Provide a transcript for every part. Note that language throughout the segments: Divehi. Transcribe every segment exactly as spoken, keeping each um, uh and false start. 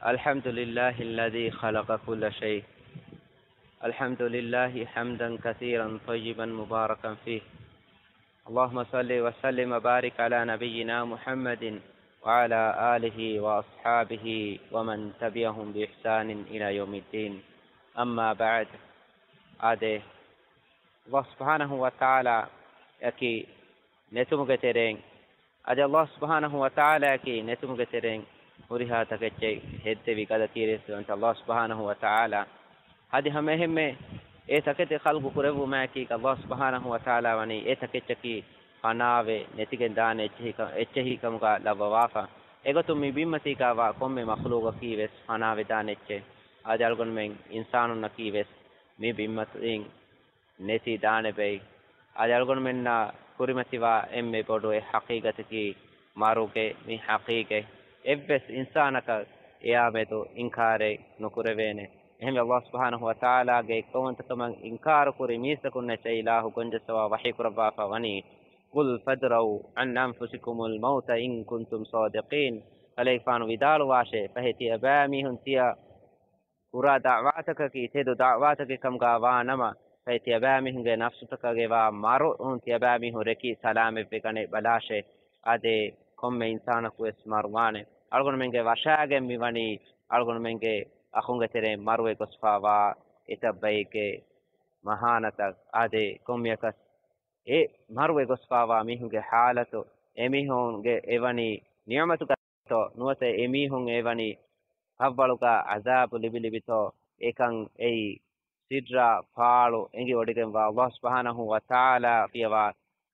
الحمد لله الذي خلق كل شيء. الحمد لله حمدا كثيرا طيبا مباركا فيه. اللهم صل وسلم وبارك على نبينا محمد وعلى آله وأصحابه ومن تبعهم بإحسان إلى يوم الدين. أما بعد. އާދެ، ﷲ ސުބްޙާނަހޫ ވަތަޢާލާ އަކީ ނެތުމުގެ ތެރެއިން، އަދި ﷲ ސުބްޙާނަހޫ ވަތަޢާލާ އަކީ ނެތުމުގެ ތެރެއިން ހުރިހާ ތަކެއްޗެއް ހެއްދެވި ގަދަ ކީރިތިވަންތަ ﷲ ސުބްޙާނަހޫ ވަތަޢާލާ. އަދި ހަމައެހެންމެ އެ ތަކެތި ޚަލްޤު ކުރެއްވުމާއެކީ ﷲ ސުބްޙާނަހޫ ވަތަޢާލާ ވަނީ އެ ތަކެއްޗަކީ ފަނާވެ ނެތިގެން ދާނެ އެއްޗެހި ކަ-، އެއްޗެހި ކަމުގަ ލައްވަވާފަ. އެގޮތުން މި ބިންމަތީގަ ވާ ކޮންމެ މަޚްލޫގަކީ ވެސް ފަނާވެދާނެ އެއްޗެއް. އަދި އަޅުގަނޑުމެން އިންސާނުންނަކީ ވެސް މި ބިންމަތިން ނެތި ދާނެ ބައި. އަދި އަޅުގަނޑުމެންނާ ކުރިމަތިވާ އެންމެ ބޮޑު އެއް ޙަޤީޤަތަކީ މަރުގެ މި ޙަޤީޤަތް. އެއްވެސް އިންސާނަކަށް އެއާމެދު އިންކާރެއް ނުކުރެވޭނެ. އެހެންވެ، ﷲ ސުބްޙާނަހޫ ވަތަޢާލާގެ އެއްކައުވަންތަކަމަށް އިންކާރު ކުރި މީސްތަކުންނަށް އެއީ އިލާހު ގޮންޖެއްސަވާ ވަޙީ ކުރައްވާފަ ވަނީ، قل فادرءوا عن أنفسكم الموت إن كنتم صادقين. ކަލޭގެފާނު ވިދާޅުވާށޭ، ފަހެ ތިޔަބައިމީހުން ތިޔަ ކުރާ ދަޢުވާތަކަކީ ތެދު ދަޢުވާތަކެއް ކަމުގަ ވާނަމަ، ފަހެ ތިޔަބައިމީހުންގެ ނަފްސުތަކަށް އެވާ މަރު ތިޔަބައިމީހުން ރެކި ސަލާމަތްވެގަނެ ބަލާށޭ. އާދެ، ކޮންމެ އިންސާނަކު ވެސް މަރުވާނެ. އަޅުގަނޑުމެންގެ ވަށާގެން މިވަނީ އަޅުގަނޑުމެންގެ އަޚުންގެ ތެރެއިން މަރުވެ ގޮސްފާވާ އެތައް ބައެއްގެ މަހާނަތައް. އާދެ، ކޮންމެއަކަސް އެ މަރުވެ ގޮސްފާވާ މީހުންގެ ޙާލަތު، އެމީހުންގެ އެވަނީ ނިޢުމަތުގަތޯ ނުވަތަ އެމީހުން އެވަނީ ކަށްވަޅުގަ ޢަޒާބު ލިބިލިބިތޯ، އެކަން އެއީ ސިއްރާ ފާޅު އެނގިވޮޑިގެންވާ ﷲ ސުބްޙާނަހޫ ވަތަޢާލާ ފިޔަވާ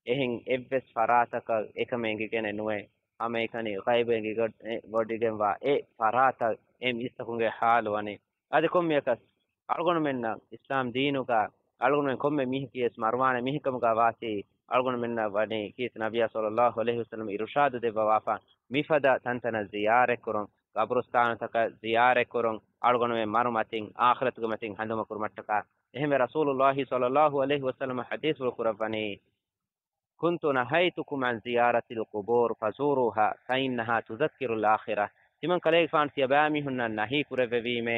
އެހެން އެއްވެސް ފަރާތަކަށް އެކަމެއް އެނގިގެނެއް ނުވޭ. ހަމައެކަނި ޣައިބު އެނގިގޮ-، އެ ވޮޑިގެންވާ އެ ފަރާތަށް އެ މީސްތަކުންގެ ޙާލު ވަނީ. އަދި ކޮންމެއަކަސް އަޅުގަނޑުމެންނަށް އިސްލާމް ދީނުގަ އަޅުގަނޑުމެން ކޮންމެ މީހަކީ ވެސް މަރުވާނެ މީހެއް ކަމުގަ ވާތީ، އަޅުގަނޑުމެންނަށް ވަނީ ކީރިތި ނަބިއްޔާ ޞައްލައްލާހު ޢަލައިހި ވަސައްލަމަ އިރުޝާދު ދެއްވަވާފަ، މިފަދަ ތަންތަނަށް ޒިޔާރަތްކުރުން، ޤަބުރުސްތާނުތަކަށް ޒިޔާރަތްކުރުން، އަޅުގަނޑުމެން މަރު މަތިން އާޚިރަތުގެ މަތިން ހަނދުމަކުރުމަށްޓަކާ. އެހެންވެ، ރަސޫލުއްލާހި ޞައްލައްލާހު ޢަލައިހި ވަސައްލަމަ ޙަދީޘްފުޅު ކުރައްވަނީ، كنت نهيتكم عن زيارة القبور فزوروها فإنها تذكر الآخرة. ތިމަން ކަލޭގެފާނު ތިޔަބައިމީހުންނަށް ނަހީ ކުރެއްވެވީމޭ،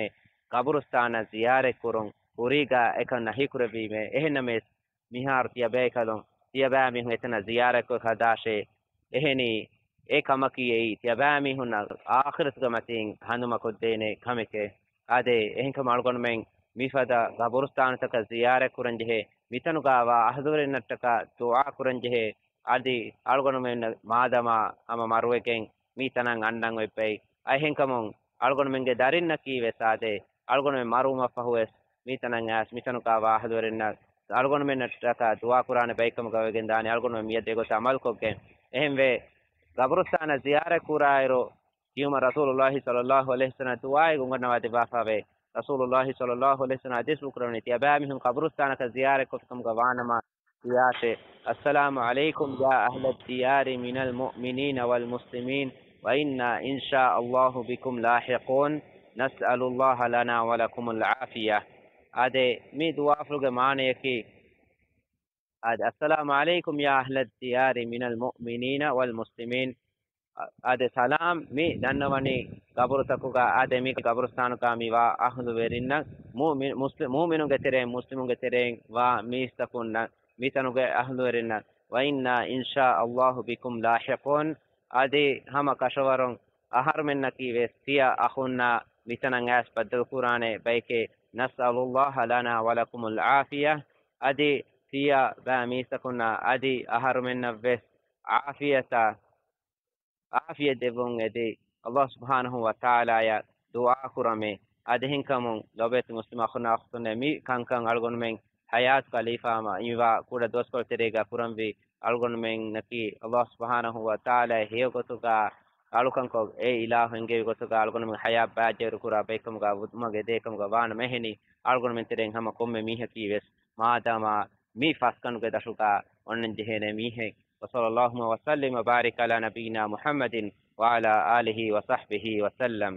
ޤަބުރުސްތާނަށް ޒިޔާރަތްކުރުން. ކުރީގަ އެކަން ނަހީ ކުރެއްވީމޭ. އެހެންނަމަވެސް، މިހާރު ތިޔަބޭކަލުން ތިޔަބައިމީހުން އެތަނަށް ޒިޔާރަތްކޮށް ހަދާށޭ. އެހެނީ، އެ ކަމަކީ އެއީ ތިޔަބައިމީހުންނަށް އާޚިރަތުގެ މަތީން ހަނދުމަކޮށްދޭނެ ކަމެކޭ. އާދެ، އެހެންކަމުން އަޅުގަނޑުމެން މިފަދަ ޤަބުރުސްތާނުތަކަށް ޒިޔާރަތް ކުރަންޖެހޭ، މިތަނުގަ ވާ އަހުލުވެރިންނަށްޓަކާ ދުޢާ ކުރަންޖެހޭ. އަދި އަޅުގަނޑުމެން މާދަމާ ހަމަ މަރުވެގެން މި ތަނަށް އަންނަން އޮތްބައި. އެހެންކަމުން އަޅުގަނޑުމެންގެ ދަރިންނަކީ ވެސް އާދެ، އަޅުގަނޑުމެން މަރުވުމަށްފަހު ވެސް މި ތަނަށް އައިސް މިތަނުގަ ވާ އަހުލުވެރިންނަށް އަޅުގަނޑުމެންނަށްޓަކާ ދުޢާ ކުރާނެ ބައެއްކަމުގަ ވެގެން ދާނީ. އަޅުގަނޑުމެން މިއަދު އެގޮތަށް ޢަމަލުކޮށްގެން. އެހެންވެ، ޤަބުރުސްތާނަށް ޒިޔާރަތް ކުރާއިރު، ކިޔުމަށް ރަސޫލުއްލާހި ޞައްލައްލާހު ޢަލައިހި ވަސައްލަމަ ދުޢާއެއް އުނގަންނަވާ ދެއްވާފަވޭ. ރަސޫލުއްލާހި ޞައްލައްލާހު ޢަލައިހި ވަސައްލަމަ ޙަދީޘްފުޅު ކުރައްވަނީ، ތިޔަބައިމީހުން ޤަބުރުސްތާނަކަށް ޒިޔާރަތްކޮށްފިކަމުގަ ވާނަމަ، ކިޔާށޭ، السلام عليكم يا أهل الديار من المؤمنين والمسلمين وإنا إن شاء الله بكم لاحقون، نسأل الله لنا ولكم العافية. އާދެ، މި ދުޢާފުޅުގެ މާނަޔަކީ، އާދެ، السلام عليكم يا أهل الديار من المؤمنين والمسلمين. އާދެ، ސަލާމް މި ދަންނަވަނީ ގަބުރުތަކުގަ، އާދެ، މި ގަބުރުސްތާނުގަ މި ވާ އަހުލުވެރިންނަށް، މުއުމި-، މުސްލި-، މުއުމިނުންގެ ތެރެއިން، މުސްލިމުންގެ ތެރެއިން ވާ މީސްތަކުންނަށް، މިތަނުގެ އަހުލުވެރިންނަށް، وإنا إن شاء الله بكم لاحقون. އަދި ހަމަ ކަށަވަރުން އަހަރުމެންނަކީ ވެސް ތިޔަ އަޚުންނާ މިތަނަށް އައިސް ބައްދަލުކުރާނެ ބައެކޭ. نسأل الله لنا ولكم العافية. އަދި ތިޔަ ބައި މީސްތަކުންނާ އަދި އަހަރުމެންނަށް ވެސް ޢާފިޔަތާ، ޢާފިޔަތް ދެއްވުން އެދި، ﷲ ސުބްޙާނަހޫ ވަތަޢާލާޔަށް ދުޢާ ކުރަމޭ. އަދި އެހެންކަމުން ލޮބެތި މުސްލިމް އަޚުންނާ އުޚްތުންނޭ، މި ކަންކަން އަޅުގަނޑުމެން ޙަޔާތު ކަލީފާމަ އިވާ ކުޑަ ދުވަސްކޮޅު ތެރޭގަ ކުރަންވީ. އަޅުގަނޑުމެންނަކީ ﷲ ސުބްޙާނަހޫ ވަތަޢާލާ ހެޔޮ ގޮތުގަ އަޅުކަންކޮށް، އެ އިލާހު އެންގެވި ގޮތުގަ އަޅުގަނޑުމެން ޙަޔާތް ބާއްޖަވެރި ކުރާ ބައެއްކަމުގަ ވުދުމަށް އެދޭކަމުގަ ވާނަމަ އެހެނީ، އަޅުގަނޑުމެން ތެރެއިން ހަމަ ކޮންމެ މީހަކީ ވެސް މާދަމާ މި ފަސްގަނޑުގެ ދަށުގަ އޮންނަން ޖެހޭނެ މީހެއް. وصلى اللهم وسلم وبارك على نبينا محمد وعلى آله وصحبه وسلم.